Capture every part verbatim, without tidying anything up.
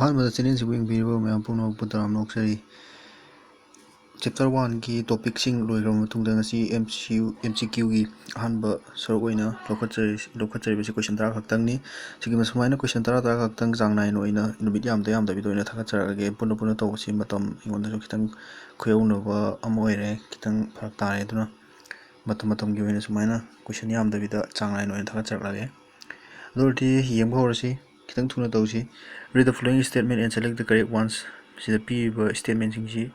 ꯑꯍꯥꯟꯕꯗ ꯆꯦꯅꯦꯜꯁꯤꯕꯨ ꯌꯦꯡꯕꯤꯔꯤꯕ ꯃꯌꯥꯝ ꯄꯨꯝꯅꯃꯛꯄꯨ ꯇꯔꯥꯝꯅ ꯑꯣꯛꯆꯔꯤ꯫ ꯆꯦꯞꯇꯔ ꯋꯥꯟꯒꯤ ꯇꯣꯄꯤꯛꯁꯤꯡ ꯂꯣꯏꯈ꯭ꯔꯕ ꯃꯇꯨꯡꯗ ꯉꯁꯤ M C Q, M C ꯀ꯭ꯌꯨꯒꯤ ꯑꯍꯥꯟꯕ ꯁꯔꯨꯛ ꯑꯣꯏꯅ ꯂꯧꯈꯠꯆꯔꯤ-, ꯂꯧꯈꯠꯆꯔꯤꯕꯁꯤ ꯀꯣꯏꯁꯟ ꯇꯔꯥ ꯈꯛꯇꯪꯅꯤ꯫ ꯁꯤꯒꯤ ꯁꯨꯃꯥꯏꯅ ꯀꯣꯏꯁꯟ ꯇꯔꯥ ꯇꯔꯥ ꯈꯛꯇꯪ ꯆꯥꯡ ꯅꯥꯏꯅ ꯑꯣꯏꯅ ꯅꯨꯃꯤꯠ ꯌꯥꯝꯗ ꯌꯥꯝꯗꯕꯤꯗ ꯑꯣꯏꯅ ꯊꯥꯒꯠꯆꯔꯛꯑꯒꯦ꯫ ꯄꯨꯟꯅ ꯄꯨꯟꯅ ꯇꯧꯕꯁꯤ ꯃꯇꯝ ꯑꯩꯉꯣꯟꯗꯁꯨ ꯈꯤꯇꯪ ꯈꯨꯌꯧꯅꯕ ꯑꯃ ꯑꯣꯏꯔꯦ, ꯈꯤꯇꯪ ꯐꯔꯛ ꯇꯥꯔꯦ꯫ ꯑꯗꯨꯅ ꯃꯇꯝ ꯃꯇꯝꯒꯤ ꯑꯣꯏꯅ ꯁꯨꯃꯥꯏꯅ ꯀꯣꯏꯁꯟ ꯌꯥꯝꯗꯕꯤꯗ ꯆꯥꯡ ꯅꯥꯏꯅ ꯑꯣꯏꯅ ꯊꯥꯒꯠꯆꯔꯛꯂꯒꯦ꯫ ꯑꯗꯨ ꯑꯣꯏꯔꯗꯤ ꯌꯦꯡꯕ ꯍꯧꯔꯁꯤ꯫ ꯈꯤꯇꯪ ꯊꯨꯅ ꯇꯧꯁꯤ꯫ Read the following statement and select the correct ones. ꯁꯤꯗ ꯄꯤꯔꯤꯕ ꯁ꯭ꯇꯦꯠꯃꯦꯟꯁꯤꯡꯁꯤ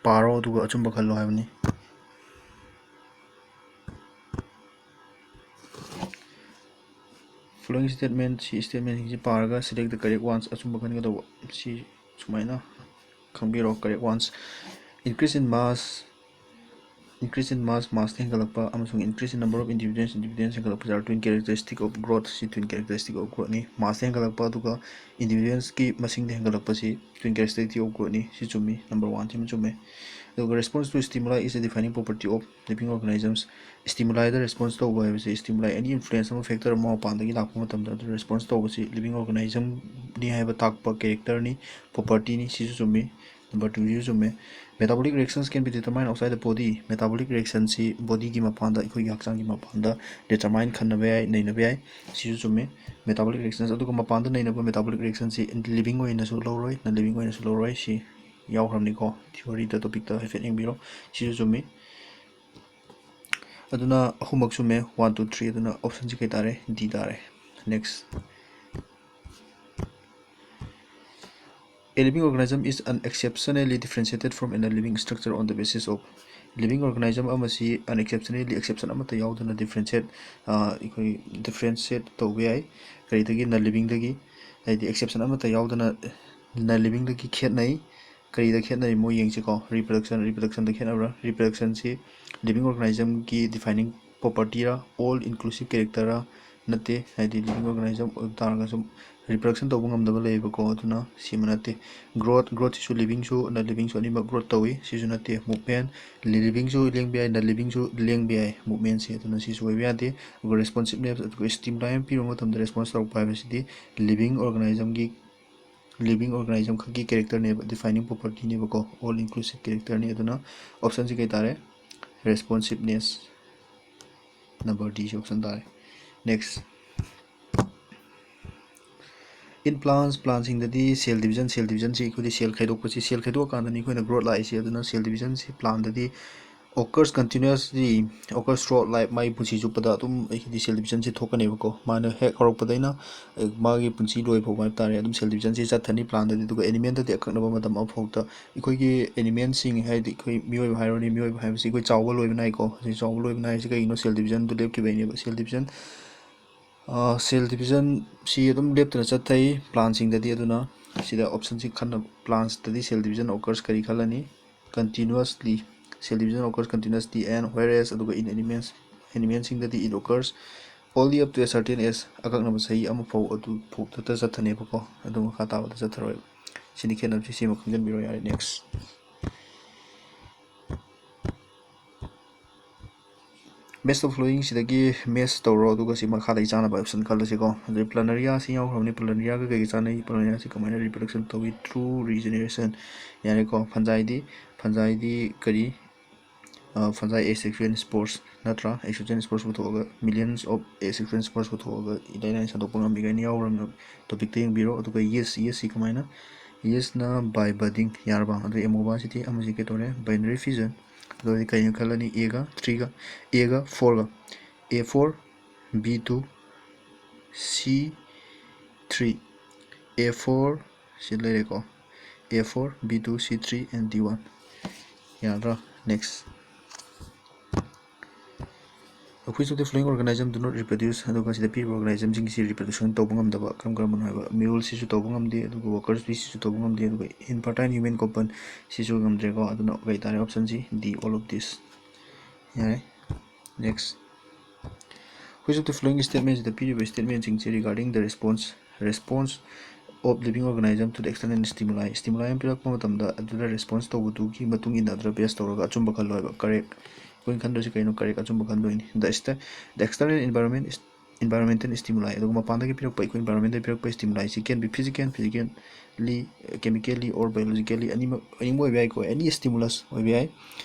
ꯄꯥꯔꯣ, ꯑꯗꯨꯒ ꯑꯆꯨꯝꯕ ꯈꯜꯂꯣ ꯍꯥꯏꯕꯅꯤ꯫ Following statement, ꯁꯤ ꯁ꯭ꯇꯦꯠꯃꯦꯟꯁꯤꯡꯁꯤ ꯄꯥꯔꯒ select the correct ones, ꯑꯆꯨꯝꯕ ꯈꯟꯒꯗꯧꯕ꯫ ꯁꯤ ꯁꯨꯃꯥꯏꯅ ꯈꯪꯕꯤꯔꯣ, correct ones. Increase in mass, increase in mass, massꯇ ꯍꯦꯟꯒꯠꯂꯛꯄ, ꯑꯃꯁꯨꯡ increase in number of individuals, individuals ꯍꯦꯟꯒꯠꯂꯛꯄꯁꯦ twin characteristic of growth, ꯁꯤ twin characteristic of growthꯅꯤ꯫ Massꯇ ꯍꯦꯟꯒꯠꯂꯛꯄ ꯑꯗꯨꯒ individualsꯀꯤ ꯃꯁꯤꯡꯗ ꯍꯦꯟꯒꯠꯂꯛꯄꯁꯤ twin characteristic of growthꯅꯤ꯫ ꯁꯤ ꯆꯨꯝꯃꯤ, number one ꯁꯤꯃ ꯆꯨꯝꯃꯦ꯫ ꯑꯗꯨꯒ response to stimuli is a defining property of living organisms. Stimuliꯗ response ꯇꯧꯕ ꯍꯥꯏꯕꯁꯤ, stimuli, any influence ꯑꯃ, factor ꯑꯃ ꯃꯄꯥꯟꯗꯒꯤ ꯂꯥꯛꯄ ꯃꯇꯝꯗ ꯑꯗꯨ response ꯇꯧꯕꯁꯤ living organismꯅꯤ ꯍꯥꯏꯕ ꯇꯥꯛꯄ characterꯅꯤ, propertyꯅꯤ꯫ ꯁꯤꯁꯨ ꯆꯨꯝꯃꯤ, number twoꯁꯤꯁꯨ ꯆꯨꯝꯃꯦ꯫ Metabolic reactions can be determined outside the body. Metabolic reactionꯁꯤ bodyꯒꯤ ꯃꯄꯥꯟꯗ, ꯑꯩꯈꯣꯏꯒꯤ ꯍꯛꯆꯥꯡꯒꯤ ꯃꯄꯥꯟꯗ determine, ꯈꯟꯅꯕ ꯌꯥꯏ, ꯅꯩꯅꯕ ꯌꯥꯏ꯫ ꯁꯤꯁꯨ ꯆꯨꯝꯃꯤ꯫ Metabolic reactions, ꯑꯗꯨꯒ ꯃꯄꯥꯟꯗ ꯅꯩꯅꯕ metabolic reactionꯁꯤ living ꯑꯣꯏꯅꯁꯨ ꯂꯧꯔꯣꯏ, non living ꯑꯣꯏꯅꯁꯨ ꯂꯧꯔꯣꯏ꯫ ꯁꯤ ꯌꯥꯎꯈ꯭ꯔꯕꯅꯤꯀꯣ, theoryꯗ, topicꯇ ꯍꯥꯏꯐꯦꯠ ꯌꯦꯡꯕꯤꯔꯣ꯫ ꯁꯤꯁꯨ ꯆꯨꯝꯃꯤ꯫ ꯑꯗꯨꯅ ꯑꯍꯨꯝꯃꯛ ꯆꯨꯝꯃꯦ, one, two, three꯫ ꯑꯗꯨꯅ optionꯁꯤ ꯀꯩ ꯇꯥꯔꯦ? D ꯇꯥꯔꯦ꯫ Next. A living organism is an exceptionally differentiated from a living structure on the basis of. Living organism ꯑꯃꯁꯤ unexceptionally, exception ꯑꯃꯠꯇ ꯌꯥꯎꯗꯅ differentiate, ꯑ, ꯑꯩꯈꯣꯏ differentiate ꯇꯧꯕ ꯌꯥꯏ꯫ ꯀꯔꯤꯗꯒꯤ? Non livingꯗꯒꯤ꯫ ꯍꯥꯏꯗꯤ exception ꯑꯃꯠꯇ ꯌꯥꯎꯗꯅ non livingꯗꯒꯤ ꯈꯦꯠꯅꯩ꯫ ꯀꯔꯤꯗ ꯈꯦꯠꯅꯔꯤꯃꯣ ꯌꯦꯡꯁꯤꯀꯣ꯫ Reproduction, reproductionꯗ ꯈꯦꯠꯅꯕ꯭ꯔꯥ? Reproductionꯁꯤ living organismꯒꯤ defining propertyꯔꯥ, all inclusive characterꯔꯥ? ꯅꯠꯇꯦ꯫ ꯍꯥꯏꯗꯤ living organism ꯑꯣꯏꯕ ꯇꯥꯔꯒꯁꯨ reproduction ꯇꯧꯕ ꯉꯝꯗꯕ ꯂꯩꯌꯦꯕꯀꯣ, ꯑꯗꯨꯅ ꯁꯤꯃ ꯅꯠꯇꯦ꯫ Growth, growthꯁꯤꯁꯨ livingꯁꯨ non livingꯁꯨ ꯑꯅꯤꯃꯛ growth ꯇꯧꯏ꯫ ꯁꯤꯁꯨ ꯅꯠꯇꯦ꯫ Movement, livingꯁꯨ ꯂꯦꯡꯕ ꯌꯥꯏ, non livingꯁꯨ ꯂꯦꯡꯕ ꯌꯥꯏ movementꯁꯦ, ꯑꯗꯨꯅ ꯁꯤꯁꯨ ꯑꯣꯏꯕ ꯌꯥꯗꯦ꯫ ꯑꯗꯨꯒ responsiveness, ꯑꯗꯨꯒ stimuli ꯑꯃ ꯄꯤꯕ ꯃꯇꯝꯗ response ꯇꯧꯔꯛꯄ ꯍꯥꯏꯕꯁꯤꯗꯤ living organismꯒꯤ living organism ꯈꯛꯀꯤ characterꯅꯦꯕ, defining propertyꯅꯦꯕꯀꯣ, all inclusive characterꯅꯤ꯫ ꯑꯗꯨꯅ optionꯁꯤ ꯀꯩ ꯇꯥꯔꯦ? Responsiveness, number D ꯁꯤ option ꯇꯥꯔꯦ꯫ Next, in plants, plantꯁꯤꯡꯗꯗꯤ cell division, cell divisionꯁꯤ ꯑꯩꯈꯣꯏꯗꯤ cell ꯈꯥꯏꯗꯣꯛꯄꯁꯤ, cell ꯈꯥꯏꯗꯣꯛꯑꯀꯥꯟꯗꯅꯤ ꯑꯩꯈꯣꯏꯅ growth ꯂꯥꯛꯏꯁꯤ꯫ ꯑꯗꯨꯅ cell divisionꯁꯤ plantꯇꯗꯤ occurs continuously, occurs throughout life, ꯃꯥꯒꯤ ꯄꯨꯟꯁꯤ ꯆꯨꯞꯄꯗ ꯑꯗꯨꯝ ꯑꯩꯈꯣꯏꯗꯤ cell divisionꯁꯤ ꯊꯣꯛꯀꯅꯦꯕꯀꯣ꯫ ꯃꯥꯅ ꯍꯦꯛ ꯍꯧꯔꯛꯄꯗꯩꯅ, ꯑꯦ, ꯃꯥꯒꯤ ꯄꯨꯟꯁꯤ ꯂꯣꯏ ꯐꯥꯎꯕ ꯍꯥꯏꯕ ꯇꯥꯔꯦ, ꯑꯗꯨꯝ cell divisionꯁꯤ ꯆꯠꯊꯅꯤ plantꯇꯗꯤ꯫ ꯑꯗꯨꯒ animalꯗꯗꯤ ꯑꯀꯛꯅꯕ ꯃꯇꯝ ꯑꯃꯐꯥꯎꯗ ꯑꯩꯈꯣꯏꯒꯤ animalꯁꯤꯡ, ꯍꯥꯏꯗꯤ ꯑꯩꯈꯣꯏ ꯃꯤꯑꯣꯏꯕ ꯍꯥꯏꯔꯣꯅꯦ, ꯃꯤꯑꯣꯏꯕ ꯍꯥꯏꯕꯁꯤ ꯑꯩꯈꯣꯏ ꯆꯥꯎꯕ ꯂꯣꯏꯕ ꯅꯥꯏꯀꯣ꯫ ꯍꯧꯖꯤꯛ ꯆꯥꯎꯕ ꯂꯣꯏꯕ ꯅꯥꯏꯔꯤꯁꯤ ꯀꯩꯒꯤꯅꯣ? Cell divisionꯗꯨ ꯂꯦꯞꯈꯤꯕꯩꯅꯦꯕ꯫ Cell division, cell divisionꯁꯤ ꯑꯗꯨꯝ ꯂꯦꯞꯇꯅ ꯆꯠꯊꯩ plantꯁꯤꯡꯗꯗꯤ꯫ ꯑꯗꯨꯅ ꯁꯤꯗ optionꯁꯤ ꯈꯟꯅ, plantꯁꯇꯗꯤ cell division occurs ꯀꯔꯤ ꯈꯜꯂꯅꯤ? Continuously, cell division occurs continuously and whereas, ꯑꯗꯨꯒ in animals, animalꯁꯤꯡꯗꯗꯤ it occurs only up to a certain age, ꯑꯀꯛꯅꯕ ꯆꯍꯤ ꯑꯃ ꯐꯥꯎ ꯑꯗꯨ ꯐꯥꯎꯗꯇ ꯆꯠꯊꯅꯦꯕꯀꯣ, ꯑꯗꯨ ꯃꯈꯥ ꯇꯥꯕꯗ ꯆꯠꯊꯔꯣꯏꯕ꯫ ꯁꯤꯅꯤ ꯈꯦꯠꯅꯕꯁꯤ, ꯁꯤꯃ ꯈꯪꯖꯤꯟꯕꯤꯔꯣ ꯌꯥꯔꯦ꯫ Next, match the followingꯁꯤꯗꯒꯤ match ꯇꯧꯔꯣ, ꯑꯗꯨꯒ ꯁꯤ ꯃꯈꯥꯗ ꯆꯥꯅꯕ option ꯈꯜꯂꯁꯤꯀꯣ꯫ ꯑꯗꯩ Planariaꯁꯤ ꯌꯥꯎꯈ꯭ꯔꯕꯅꯤ꯫ Planiaꯁꯤ ꯀꯃꯥꯏꯅ reproduction ꯇꯧꯏ? True regeneration꯫ ꯌꯥꯔꯦꯀꯣ꯫ Fungiꯗꯤ, fungiꯗꯤ ꯀꯔꯤ? Fungi asexual spores ꯅꯠꯇ꯭ꯔꯥ? Asexual spores ꯄꯨꯊꯣꯛꯑꯒ, millions of asexual spores ꯄꯨꯊꯣꯛꯑꯒ ꯏꯂꯥꯏ ꯂꯥꯏꯅ ꯁꯟꯗꯣꯛꯄ ꯉꯝꯃꯤ ꯀꯥꯏꯅ ꯌꯥꯎꯔꯕꯅꯦꯕ꯫ Topicꯇ ꯌꯦꯡꯕꯤꯔꯣ꯫ ꯑꯗꯨꯒ yeast, yeastꯁꯤ ꯀꯃꯥꯏꯅ? Yeastꯅ by budding, ꯌꯥꯔꯕ? ꯑꯗꯨꯒ Amobasꯤꯗꯤ ꯑꯃꯁꯤ ꯀꯩ ꯇꯧꯔꯦ? Binary fission꯫ ꯑꯗꯨꯗꯤ ꯀꯩꯅꯣ ꯈꯜꯂꯅꯤ? Aꯒ threeꯒ, Aꯒ fourꯒ, A four, B two, C three, A four ꯁꯤ ꯂꯩꯔꯦꯀꯣ, A four, B two, C three and D one꯫ ꯌꯥꯗ꯭ꯔꯥ? Next, which of the following organism do not reproduce? ꯑꯗꯨꯒ ꯁꯤꯗ ꯄꯤꯔꯤꯕ organismꯁꯤꯡꯁꯤ reproduction ꯇꯧꯕ ꯉꯝꯗꯕ ꯀꯔꯝ ꯀꯔꯝꯕꯅꯣ ꯍꯥꯏꯕ? Muleꯁꯤꯁꯨ ꯇꯧꯕ ꯉꯝꯗꯦ, ꯑꯗꯨꯒ workers beeꯁꯤꯁꯨ ꯇꯧꯕ ꯉꯝꯗꯦ, ꯑꯗꯨꯒ infertile human couple ꯁꯤꯁꯨ ꯉꯝꯗ꯭ꯔꯦꯀꯣ꯫ ꯑꯗꯨꯅ ꯀꯩ ꯇꯥꯔꯦ? Optionꯁꯤ D, all of this꯫ ꯌꯥꯔꯦ꯫ Next, which of the following statementꯁꯤꯗ ꯄꯤꯔꯤꯕ statementꯁꯤꯡꯁꯤ regarding the response, response of living organism to the external stimuli, stimuli ꯑꯃ ꯄꯤꯔꯛꯄ ꯃꯇꯝꯗ ꯑꯗꯨꯗ response ꯇꯧꯕꯗꯨꯒꯤ ꯃꯇꯨꯡ ꯏꯟꯅ ꯑꯗꯨꯗ base ꯇꯧꯔꯒ ꯑꯆꯨꯝꯕ ꯈꯜꯂꯣ ꯍꯥꯏꯕ꯫ Correct꯫ ꯑꯩꯈꯣꯏꯅ ꯈꯟꯗꯣꯏꯁꯤ ꯀꯩꯅꯣ? Correct, ꯑꯆꯨꯝꯕ ꯈꯟꯗꯣꯏꯅꯤ꯫ The exter-, the external environment is environmental stimuli, ꯑꯗꯨꯒ ꯃꯄꯥꯟꯗꯒꯤ ꯄꯤꯔꯛꯄ, ꯑꯩꯈꯣꯏ environment ꯇꯒꯤ ꯄꯤꯔꯛꯄ stimuli ꯁꯤ can be physical, physically, chemically or biologically ꯑꯅꯤꯃꯛ, ꯑꯅꯤꯃꯛ ꯑꯣꯏꯕ ꯌꯥꯏꯀꯣ, any stimulus ꯑꯣꯏꯕ ꯌꯥꯏ꯫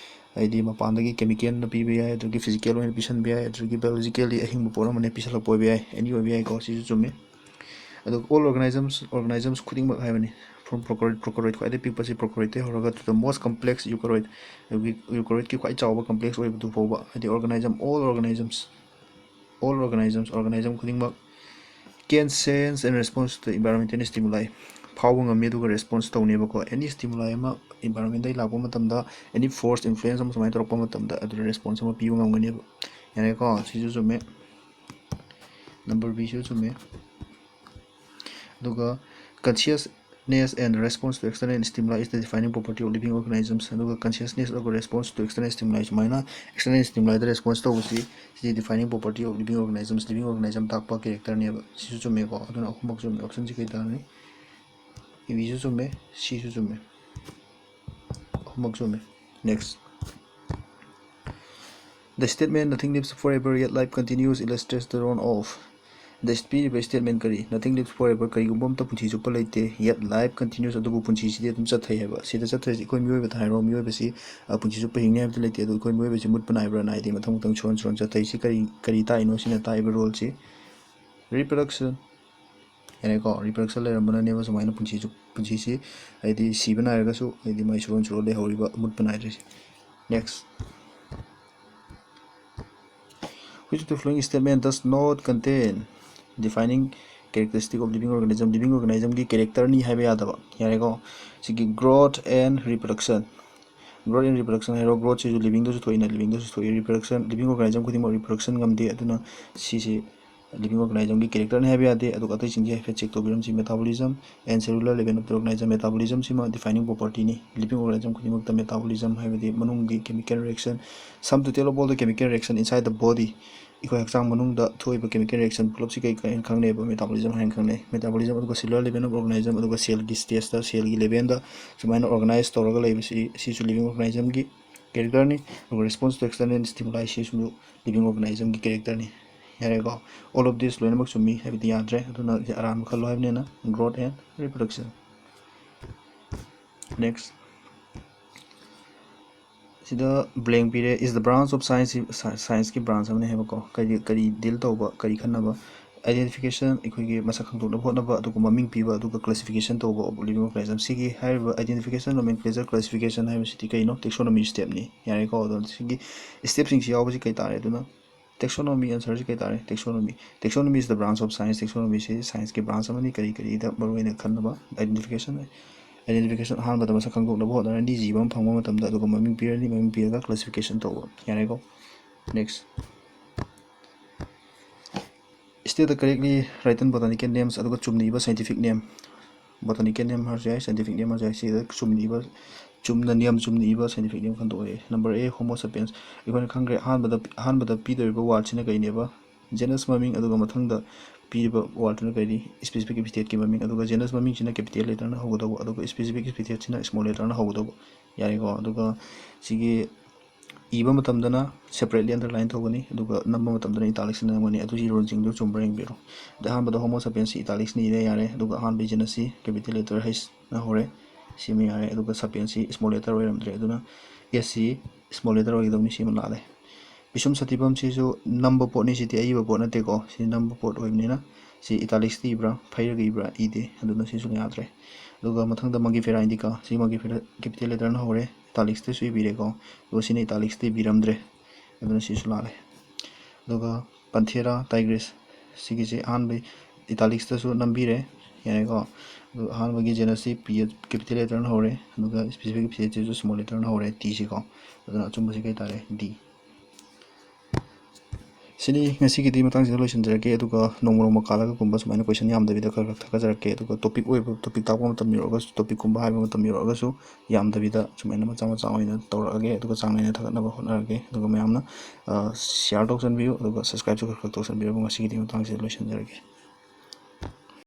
ꯍꯥꯏꯗꯤ ꯃꯄꯥꯟꯗꯒꯤ chemical ꯅ ꯄꯤꯕ ꯌꯥꯏ, ꯑꯗꯨꯗꯒꯤ physical ꯑꯣꯏꯅ ꯄꯤꯁꯟꯕ ꯌꯥꯏ, ꯑꯗꯨꯗꯒꯤ biologically ꯑꯍꯤꯡꯕ ꯄꯣꯠ ꯑꯃꯅ ꯄꯤꯁꯜꯂꯛꯄ ꯑꯣꯏꯕ ꯌꯥꯏ, any ꯑꯣꯏꯕ ꯌꯥꯏꯀꯣ, ꯁꯤꯁꯨ ꯆꯨꯝꯃꯤ꯫ ꯑꯗꯨꯒ all organisms, organisms ꯈꯨꯗꯤꯡꯃꯛ ꯍꯥꯏꯕꯅꯤ, from prokaryote, prokaryote ꯈ꯭ꯋꯥꯏꯗꯒꯤ ꯄꯤꯛꯄꯁꯤ prokaryote ꯇꯒꯤ ꯍꯧꯔꯒ to the most complex eukaryote, eukaryote ꯀꯤ ꯈ꯭ꯋꯥꯏ ꯆꯥꯎꯕ complex ꯑꯣꯏꯕꯗꯨ ꯐꯥꯎꯕ, ꯍꯥꯏꯗꯤ organism, all organisms, all organisms, organism ꯈꯨꯗꯤꯡꯃꯛ can sense and response to environmental stimuli, ꯐꯥꯎꯕ ꯉꯝꯃꯤ ꯑꯗꯨꯒ response ꯇꯧꯅꯦꯕꯀꯣ꯫ Any stimuli ꯑꯃ environment ꯇꯒꯤ ꯂꯥꯛꯄ ꯃꯇꯝꯗ, any force, influence ꯑꯃ ꯁꯨꯃꯥꯏꯅ ꯇꯧꯔꯛꯄ ꯃꯇꯝꯗ, ꯑꯗꯨꯗ response ꯑꯃ ꯄꯤꯕ ꯉꯝꯒꯅꯦꯕ꯫ ꯌꯥꯔꯦꯀꯣ, ꯁꯤꯁꯨ ꯆꯨꯝꯃꯦ, number B ꯁꯨ ꯆꯨꯝꯃꯦ꯫ ꯑꯗꯨꯒ consciousness and response to external stimuli is the defining property of living organisms꯫ ꯑꯗꯨꯒ consciousness ꯑꯗꯨꯒ response to external stimuli, ꯁꯨꯃꯥꯏꯅ external stimuli ꯗ response ꯇꯧꯕꯁꯤ, ꯁꯤꯗꯤ defining property of living organisms, living organism ꯇꯥꯛꯄ character ꯅꯦꯕ꯫ ꯁꯤꯁꯨ ꯆꯨꯝꯃꯦꯀꯣ, ꯑꯗꯨꯅ ꯑꯍꯨꯝꯃꯛ ꯆꯨꯝꯃꯦ, option ꯁꯤ ꯀꯩ ꯇꯥꯔꯅꯤ? A ꯁꯨ ꯆꯨꯝꯃꯦ, C ꯁꯨ ꯆꯨꯝꯃꯦ, ꯑꯍꯨꯝꯃꯛ ꯆꯨꯝꯃꯦ꯫ Next, the statement "Nothing lives forever, yet life continues" illustrates the role of the, ꯄꯤꯔꯤꯕ statement ꯀꯔꯤ? "Nothing lives forever", ꯀꯔꯤꯒꯨꯝꯕ ꯑꯝꯇ ꯄꯨꯟꯁꯤ ꯆꯨꯞꯄ ꯂꯩꯇꯦ, "yet life continues", ꯑꯗꯨꯕꯨ ꯄꯨꯟꯁꯤꯁꯤꯗꯤ ꯑꯗꯨꯝ ꯆꯠꯊꯩ ꯍꯥꯏꯕ꯫ ꯁꯤꯗ ꯆꯠꯊꯔꯤꯁꯤ ꯑꯩꯈꯣꯏ ꯃꯤꯑꯣꯏꯕꯗ ꯍꯥꯏꯔꯣ, ꯃꯤꯑꯣꯏꯕꯁꯤ, ꯑ, ꯄꯨꯟꯁꯤ ꯆꯨꯞꯄ ꯍꯤꯡꯅꯤ ꯍꯥꯏꯕꯗꯤ ꯂꯩꯇꯦ꯫ ꯑꯗꯣ ꯑꯩꯈꯣꯏ ꯃꯤꯑꯣꯏꯕꯁꯤ ꯃꯨꯠꯄ ꯅꯥꯏꯕ꯭ꯔꯥ? ꯅꯥꯏꯗꯦ, ꯃꯊꯪ ꯃꯊꯪ ꯁꯨꯔꯣꯟ ꯁꯨꯔꯣꯟ ꯆꯠꯊꯩ꯫ ꯁꯤ ꯀꯔꯤ, ꯀꯔꯤ ꯇꯥꯛꯏꯅꯣ? ꯁꯤꯅ ꯇꯥꯛꯏꯕ role ꯁꯤ reproduction꯫ ꯌꯥꯔꯦꯀꯣ, reproduction ꯂꯩꯔꯝꯕꯅꯅꯦꯕ ꯁꯨꯃꯥꯏꯅ ꯄꯨꯟꯁꯤꯁꯨ, ꯄꯨꯟꯁꯤꯁꯤ ꯍꯥꯏꯗꯤ ꯁꯤꯕ ꯅꯥꯏꯔꯒꯁꯨ ꯍꯥꯏꯗꯤ ꯃꯥꯏ ꯁꯨꯔꯣꯟ ꯁꯨꯔꯣꯟ ꯂꯩꯍꯧꯔꯤꯕ, ꯃꯨꯠꯄ ꯅꯥꯏꯗ꯭ꯔꯤꯁꯦ꯫ Next, which of the following statement does not contain defining characteristic of living organism? Living organism ꯒꯤ character ꯅꯤ ꯍꯥꯏꯕ ꯌꯥꯗꯕ꯫ ꯌꯥꯔꯦꯀꯣ, ꯁꯤꯒꯤ growth and reproduction꯫ Growth and reproduction ꯍꯥꯏꯔꯣ, growth ꯁꯤꯁꯨ living ꯗꯁꯨ ꯊꯣꯛꯏꯅ, living ꯗꯁꯨ ꯊꯣꯛꯏ꯫ Reproduction, living organism ꯈꯨꯗꯤꯡꯃꯛ reproduction ꯉꯝꯗꯦ, ꯑꯗꯨꯅ ꯁꯤꯁꯤ living organism ꯒꯤ character ꯅꯤ ꯍꯥꯏꯕ ꯌꯥꯗꯦ꯫ ꯑꯗꯨꯒ ꯑꯇꯩꯁꯤꯡꯁꯤ ꯍꯥꯏꯐꯦꯠ check ꯇꯧꯕꯤꯔꯝꯁꯤ꯫ Metabolism and cellular level of the organism, metabolism ꯁꯤꯃ defining property ꯅꯤ living organism ꯈꯨꯗꯤꯡꯃꯛꯇ꯫ Metabolism ꯍꯥꯏꯕꯗꯤ ꯃꯅꯨꯡꯒꯤ chemical reaction, sum total of all the chemical reaction inside the body, ꯑꯩꯈꯣꯏ ꯍꯛꯆꯥꯡ ꯃꯅꯨꯡꯗ ꯊꯣꯛꯏꯕ chemical reaction ꯄꯨꯂꯞꯁꯤ ꯀꯩ ꯀꯩ ꯍꯥꯏꯅ ꯈꯪꯅꯩꯕ? Metabolism ꯍꯥꯏꯅ ꯈꯪꯅꯩ꯫ Metabolism, ꯑꯗꯨꯒ cellular level of organism, ꯑꯗꯨꯒ cell ꯒꯤ stage ꯇ, cell ꯒꯤ level ꯗ ꯁꯨꯃꯥꯏꯅ organize ꯇꯧꯔꯒ ꯂꯩꯕꯁꯤ, ꯁꯤꯁꯨ living organism ꯒꯤ character ꯅꯤ꯫ ꯑꯗꯨꯒ response to external stimuli ꯁꯤꯁꯨ living organism ꯒꯤ character ꯅꯤ꯫ ꯌꯥꯔꯦꯀꯣ? All of this ꯂꯣꯏꯅꯃꯛ ꯆꯨꯝꯃꯤ ꯍꯥꯏꯕꯗꯤ ꯌꯥꯗ꯭ꯔꯦ꯫ ꯑꯗꯨꯅ ꯑꯔꯥꯟꯕ ꯈꯜꯂꯣ ꯍꯥꯏꯕꯅꯤꯅ growth and reproduction. Next. ꯁꯤꯗ blank ꯄꯤꯔꯦ, is the branch of science, scienceꯀꯤ branch ꯑꯃꯅꯤ ꯍꯥꯏꯕꯀꯣ꯫ ꯀꯔꯤ, ꯀꯔꯤ deal ꯇꯧꯕ, ꯀꯔꯤ ꯈꯟꯅꯕ? Identification, ꯑꯩꯈꯣꯏꯒꯤ ꯃꯁꯛ ꯈꯪꯗꯣꯛꯅꯕ ꯍꯣꯠꯅꯕ, ꯑꯗꯨꯒ ꯃꯃꯤꯡ ꯄꯤꯕ, ꯑꯗꯨꯒ classification ꯇꯧꯕ of living organism꯫ ꯁꯤꯒꯤ ꯍꯥꯏꯔꯤꯕ identification, nomenclature, classification ꯍꯥꯏꯕꯁꯤꯗꯤ ꯀꯩꯅꯣ? Taxonomy stepꯅꯤ꯫ ꯌꯥꯔꯦꯀꯣ? ꯑꯗꯣ ꯁꯤꯒꯤ stepꯁꯤꯡꯁꯤ ꯌꯥꯎꯕꯁꯤ ꯀꯩ ꯇꯥꯔꯦ? ꯑꯗꯨꯅ taxonomy answerꯁꯤ ꯀꯩ ꯇꯥꯔꯦ? Taxonomy. Taxonomy is the branch of science. Taxonomyꯁꯤ scienceꯀꯤ branch ꯑꯃꯅꯤ꯫ ꯀꯔꯤ ꯀꯔꯤꯗ ꯃꯔꯨꯑꯣꯏꯅ ꯈꯟꯅꯕ? Identification. Identification ꯑꯍꯥꯟꯕꯗ ꯃꯁꯛ ꯈꯪꯗꯣꯛꯅꯕ ꯍꯣꯠꯅꯔꯅꯤ, ꯖꯤꯕ ꯑꯃ ꯐꯪꯕ ꯃꯇꯝꯗ, ꯑꯗꯨꯒ ꯃꯃꯤꯡ ꯄꯤꯔꯅꯤ, ꯃꯃꯤꯡ ꯄꯤꯔꯒ classification ꯇꯧꯕ꯫ ꯌꯥꯔꯦꯀꯣ? Next. State the correctly written botanical names, ꯑꯗꯨꯒ ꯆꯨꯝꯅ ꯏꯕ scientific name꯫ Botanical name ꯍꯥꯏꯔꯁꯨ ꯌꯥꯏ, scientific name ꯍꯥꯏꯔꯁꯨ ꯌꯥꯏ꯫ ꯁꯤꯗ ꯆꯨꯝꯅ ꯏꯕ, ꯆꯨꯝꯅ, ꯅꯤꯌꯝ ꯆꯨꯝꯅ ꯏꯕ scientific name ꯈꯟꯗꯣꯛꯑꯦ꯫ Number A, Homo sapiens꯫ ꯑꯩꯈꯣꯏꯅ ꯈꯪꯈ꯭ꯔꯦ, ꯑꯍꯥꯟꯕꯗ, ꯑꯍꯥꯟꯕꯗ ꯄꯤꯗꯧꯔꯤꯕ wordꯁꯤꯅ ꯀꯩꯅꯦꯕ? Genus ꯃꯃꯤꯡ, ꯑꯗꯨꯒ ꯃꯊꯪꯗ ꯄꯤꯔꯤꯕ wordꯇꯨꯅ ꯀꯩꯅꯤ? Specific epithetꯀꯤ ꯃꯃꯤꯡ꯫ ꯑꯗꯨꯒ genus ꯃꯃꯤꯡꯁꯤꯅ capital letterꯅ ꯍꯧꯒꯗꯧꯕ, ꯑꯗꯨꯒ specific epithetꯁꯤꯅ small letterꯅ ꯍꯧꯒꯗꯧꯕ꯫ ꯌꯥꯔꯦꯀꯣ? ꯑꯗꯨꯒ ꯁꯤꯒꯤ ꯏꯕ ꯃꯇꯝꯗꯅ separately underline ꯇꯧꯒꯅꯤ, ꯑꯗꯨꯒ ꯅꯝꯕ ꯃꯇꯝꯗꯅ italicsꯅ ꯅꯝꯒꯅꯤ꯫ ꯑꯗꯨꯒꯤ ruleꯁꯤꯡꯗꯨ ꯆꯨꯝꯕ꯭ꯔꯥ ꯌꯦꯡꯕꯤꯔꯣ꯫ ꯑꯗ ꯑꯍꯥꯟꯕꯗ Homo sapiensꯁꯤ italicsꯅ ꯏꯔꯦ, ꯌꯥꯔꯦ꯫ ꯑꯗꯨꯒ ꯑꯍꯥꯟꯕ genusꯁꯤ capital letter Hꯅ ꯍꯧꯔꯦ, ꯁꯤꯃ ꯌꯥꯔꯦ꯫ ꯑꯗꯨꯒ sapiensꯁꯤ small letter ꯑꯣꯏꯔꯝꯗ꯭ꯔꯦ, ꯑꯗꯨꯅ Sꯁꯤ small letter ꯑꯣꯏꯒꯗꯕꯅꯤ, ꯁꯤꯃ ꯂꯥꯜꯂꯦ꯫ Pisum sativumꯁꯤꯁꯨ ꯅꯝꯕ ꯄꯣꯠꯅꯤ, ꯁꯤꯗꯤ ꯑꯏꯕ ꯄꯣꯠ ꯅꯠꯇꯦꯀꯣ꯫ ꯁꯤ ꯅꯝꯕ ꯄꯣꯠ ꯑꯣꯏꯕꯅꯤꯅ ꯁꯤ italicsꯇ ꯏꯕ꯭ꯔꯥ, ꯐꯩꯔꯒ ꯏꯕ꯭ꯔꯥ? ꯏꯗꯦ, ꯑꯗꯨꯅ ꯁꯤꯁꯨ ꯌꯥꯗ꯭ꯔꯦ꯫ ꯑꯗꯨꯒ ꯃꯊꯪꯗ Mangifera indica, ꯁꯤ Mangifera capital letterꯅ ꯍꯧꯔꯦ, italicsꯇꯁꯨ ꯏꯕꯤꯔꯦꯀꯣ꯫ ꯑꯗꯨꯒ ꯁꯤꯅ italicsꯇ ꯏꯕꯤꯔꯝꯗ꯭ꯔꯦ, ꯑꯗꯨꯅ ꯁꯤꯁꯨ ꯂꯥꯜꯂꯦ꯫ ꯑꯗꯨꯒ Panthera tigris, ꯁꯤꯒꯤꯁꯦ ꯑꯍꯥꯟꯕ italicsꯇꯁꯨ ꯅꯝꯕꯤꯔꯦ, ꯌꯥꯔꯦꯀꯣ꯫ ꯑꯗꯨꯒ ꯑꯍꯥꯟꯕꯒꯤ genusꯁꯤ P capital letterꯅ ꯍꯧꯔꯦ, ꯑꯗꯨꯒ specific epithetꯁꯤꯁꯨ small letterꯅ ꯍꯧꯔꯦ, Tꯁꯤꯀꯣ꯫ ꯑꯗꯨꯅ ꯑꯆꯨꯝꯕꯁꯤ ꯀꯩ ꯇꯥꯔꯦ? D꯫ ꯁꯤꯅꯤ ꯉꯁꯤꯒꯤꯗꯤ ꯃꯇꯥꯡꯁꯤꯗ ꯂꯣꯏꯁꯤꯟꯖꯔꯒꯦ, ꯑꯗꯨꯒ ꯅꯣꯡꯃ ꯅꯣꯡꯃ ꯀꯥꯜꯂꯒ ꯀꯨꯝꯕ ꯁꯨꯃꯥꯏꯅ question ꯌꯥꯝꯗꯕꯤꯗ ꯈꯔ ꯈꯔ ꯊꯥꯒꯠꯆꯔꯛꯀꯦ꯫ ꯑꯗꯨꯒ topic ꯑꯣꯏꯕ, topic ꯇꯥꯛꯄ ꯃꯇꯝ ꯌꯧꯔꯛꯑꯒꯁꯨ, topicꯀꯨꯝꯕ ꯍꯥꯏꯕ ꯃꯇꯝ ꯌꯧꯔꯛꯑꯒꯁꯨ ꯌꯥꯝꯗꯕꯤꯗ ꯁꯨꯃꯥꯏꯅ ꯃꯆꯥ ꯃꯆꯥ ꯑꯣꯏꯅ ꯇꯧꯔꯛꯑꯒꯦ, ꯑꯗꯨꯒ ꯆꯥꯡ ꯅꯥꯏꯅ ꯊꯥꯒꯠꯅꯕ ꯍꯣꯠꯅꯔꯒꯦ꯫ ꯑꯗꯨꯒ ꯃꯌꯥꯝꯅ, ꯑ, share ꯇꯧꯁꯟꯕꯤꯌꯨ, ꯑꯗꯨꯒ subscribeꯁꯨ ꯈꯔ ꯈꯔ ꯇꯧꯁꯟꯕꯤꯔꯝꯃꯨ꯫ ꯉꯁꯤꯒꯤꯗꯤ ꯃꯇꯥꯡꯁꯤꯗ ꯂꯣꯏꯁꯤꯟꯖꯔꯒꯦ꯫